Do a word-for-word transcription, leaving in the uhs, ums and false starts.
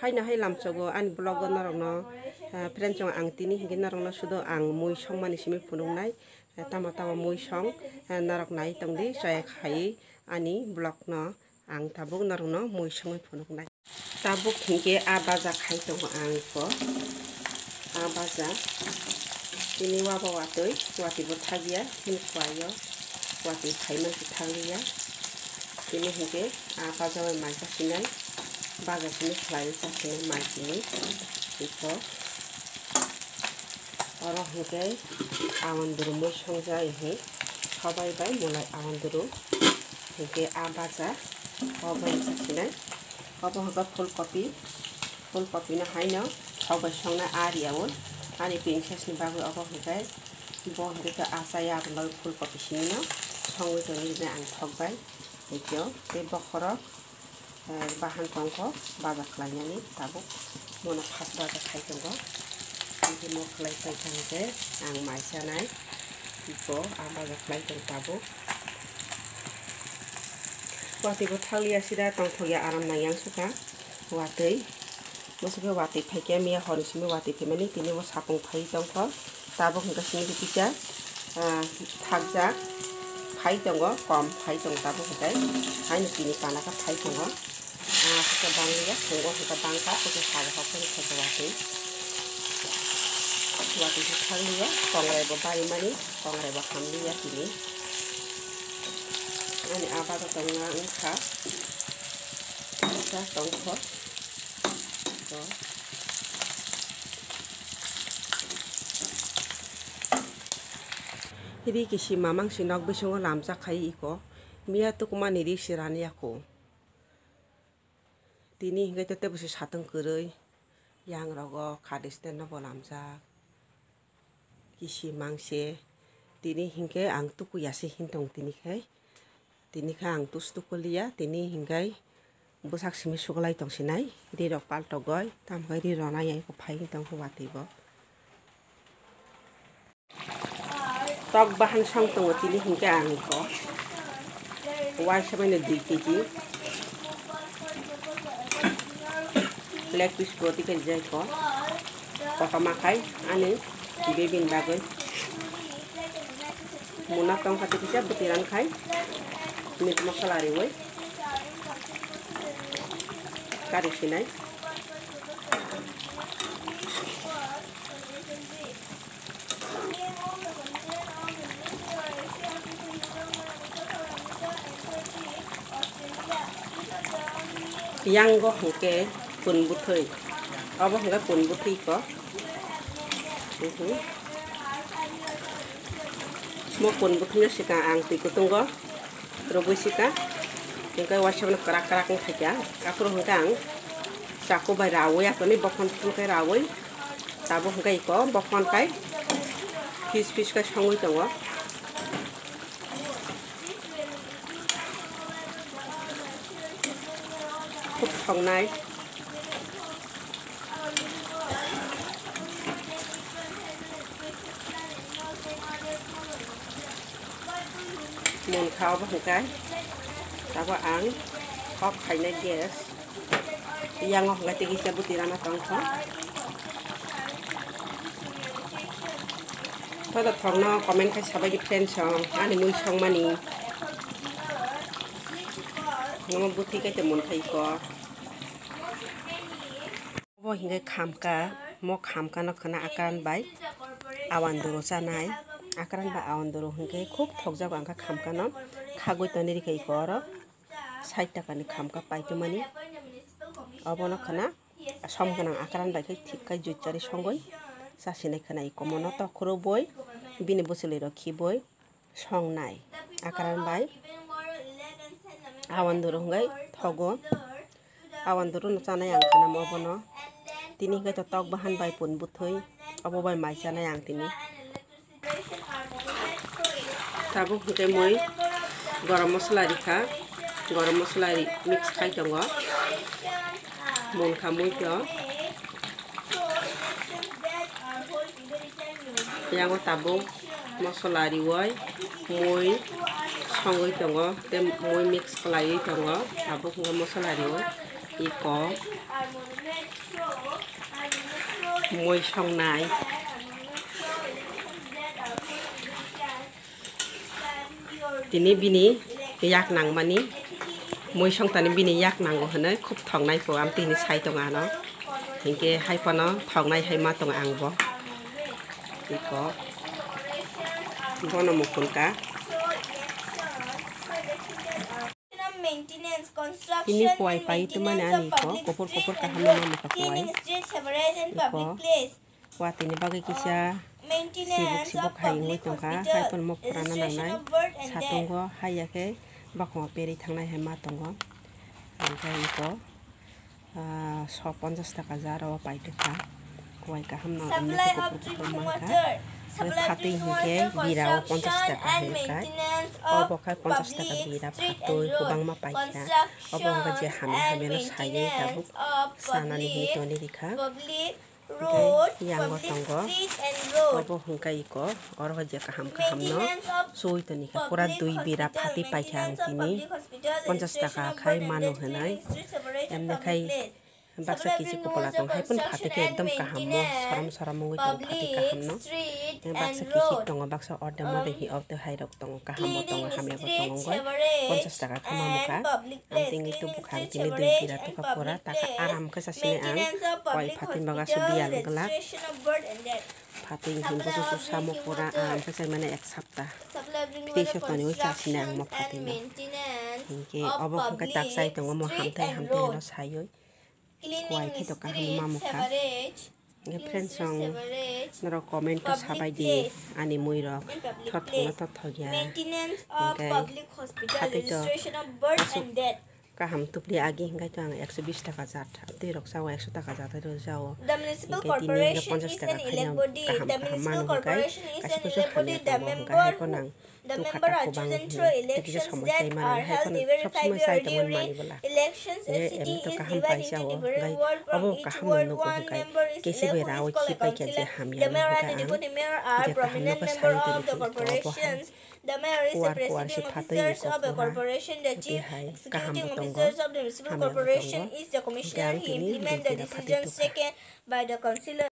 Haino hai lamsogo ani vlog o norokno, ah, friend chong ang tini hinkhe norokno sudo ang mui songmani simi phunuknai, ah, tamo tamo mui song, ah, norok nai tongdi chaya khai ani vlog no ang tabuk norokno mui songwi phunuknai. Tabuk hinkhe a baja khai tongo ang iko. A baja. Tini waba watwi, watwi bo thagya, hini kwlai o. Watwi phaiman se thagya. Tini hinkhe a baja bai mai chasinai. Baja simi khlai chasinai mai simi. Iko. Oro hinkhe awandru mui songjak hinkhe. Sobai bai mulai awandru. Hinkhe a baja. Obo chasinai. Obo hwnkhe phulkopi, phulkopi no haino thok bai songna a riyaui, ani princess ni bagwi obo hwnkhe bo hwnkhe khe achai abo loi phulkopi simi no songwi tongwi rwnai ang thok bai. Hwnkhe tei bokhorok, eh, bahan tongkho baja khlainani tabuk bono first baja khai tongo. Hwnkhe mo khlai paikha hwnkhe ang mai chanai iko a baja khlai tong tabuk. Watwi bo thaliya sida tongthokya aram nang yang sukha watwi. Bwswk khe watwi phaikhe miya horni simi watwi phaimani tini bo sapung phai tongkho. Tabuk hwnkhe simi kisa, ah, thakjak phai tongo, kom phai tongo tabuk hwnkhe. Haino tini pana khe phai tongo. Ah, hwnkhe bangliya, phungo hwnkhe bangkha, hwnkhe sal hokhe hwnkhe watwi. Watwi khe thaliya, kongrai bo barimani, kongrai bo hamliya tini. Ani a baja tongna wngkha. Kaisa tongkho. To. Ri kisi mamang si nok bisingo lamjak khai iko. Miya tukumani ri si rani yako. Tini hinkhe tei tebo se satong kwrwi. Yang rogo khadi stand no bo lamjak. Kisi mangse. Tini hinkhe ang tukuya se hintong tini khai. Tini khe ang tus tukuliya, tini hinkhai bwsak simi suklai tongsinai, ri rok paltogoi, tamo khe ri rona ya eko phai tongkho watwi bo. Tok bahan song tongo tini hinkhe ang eko. Waisa mano dui keji. Leg piece bo tikhe jai ko. Kotorma khai ani bebini bagwi. Muna tongkha tikisa bwtwi rang khai. Meat masala riwi. Kari sinai. Yang go hwnkhe pun bwthwi. Obo hwnkhe pun bwthwi ko. Mhm. Mo pun bwthwino swkang ang twi kutungo rwgwi swkang. Hwnkhe waisa bono kwrak kwrak wng khaikha. Aphuru hwnkhe ang chaku bai rawi atoni bokhon hwnkhe rawi. Tabuk hwnkhe iko bokhon kai piece piece kai songwi tongo. Khub songnai. Mon kha obo hwnkhe tabuk ang kok khainai gas. Yang o hwnkhe tei kisa bwtwi rana tongkha. Joto thokno comment khai sabaidi friends song ani mui songmani. Nomo bwtwi khe tei mon khai kok. Obo hwnkhe khamka, mo khamkano khwna akran bai awanduru chanai. Akran bai awanduru hwnkhe khub thokjago ang kha khamkano khagwi tonwi rikha iko oro. Sait takani khamka paitwmani. Obono khwna som gwnang akran bai khe thik khai juichari songwi chasinai khwna iko mono tokhorobwi bini bwchwlwi rok khibwi. Songnai akran bai awanduru hwnkhe thogo. Awanduru no chanai ang khanam obono. Tini hwnkhe to tok bahan bai pun bwthwi obo bai mai chanai ang tini. Tabuk hwnkhe mui gorom mosola rikha, gorom mosola ri mix khai tongo. Munkha mui to. Yango tabuk mosola riwi mui songwi tongo, tei mui mix khlaiwi tongo, tabuk hwnkhe mosola riwi iko. Mui songnai. Tini bini yak nangmani, mui songtani bini yak nango hinwi khub thoknai po, am tini sai tongo ano. Hinkhe hai phano thoknai hai ma tongo ang bo. Iko bono mukun ka. Tini kuwai pai tumani ani iko, kopor kopor kaham no mano ka kuwai. Iko watini bagwi kisa sibuk sibuk hai wngwi tongkha, hai phano mokra na nangnai. Satungo hai ya khe bakhumo perwi thangnai hai ma tongo. Hinkhe iko, ah, so ponchash taka jar o pai tongkha. Kuwai kaham no wngkha, kupur kupur mankha. Phatwi hinkhe bira o ponchash taka hinwi khai. Obo khai ponchash taka bira phatwi kwbangma paikha. Obo wngkha je hamya hamya no saiwi tabuk sanani hinwi tongwi rikha. Hinkhe yango tongo. Obo hinkhe iko, oro je kaham kaham no sui toni kha. Pura dui bira phatwi paikha ang tini. Ponchash taka khai mano hinwi. Emne khai baksa kichi kupula tong hai phano phatwi khe ekdom kaham mo, sorom sorom wngwi tong phatwi kaham no. Baksa kichi tongo, baksa orde mode hi obde hai rok tongo, kaham bo tongo, hamya bo tongo wngwi. Ponchash taka kha mamo kha. Ang tini tubu kha, ang tini dui bira tukha pura, taka aram khe sasini ang. Koi phatwi baga su biyal glak. Phatwi himbo su samo pura aram khe sai mane ek sapta. Tei sotoni wi chasini ang mo phatwi no. Hinkhe obo hwnkhe tak chai tongo mo hamthai hamthai no saiwi. Kuwai khe to kaham mamo kha. Hinkhe friends song norok comment o sabai di ani mui rok thotthok na thotthok ya. Hinkhe phatwi to aswk kaham tubli agi hinkhe to ang ekso bish taka jat. Tei rok sao ekso taka jat rok sao. Hinkhe tini hwnkhe ponchash taka khaino kaham kaham mano hinkhe kaisa kusu hamya tongo hinkhe hai phano ang. Member are chosen through elections that are held every five year during elections. A city is divided into different ward. From each ward, one member is elected for a councillor. The mayor and the deputy mayor are prominent member of the corporations. The mayor is the presiding officers of the corporation. The chief executing officers of the municipal corporation is the commissioner. He implements the decisions taken by the councillor.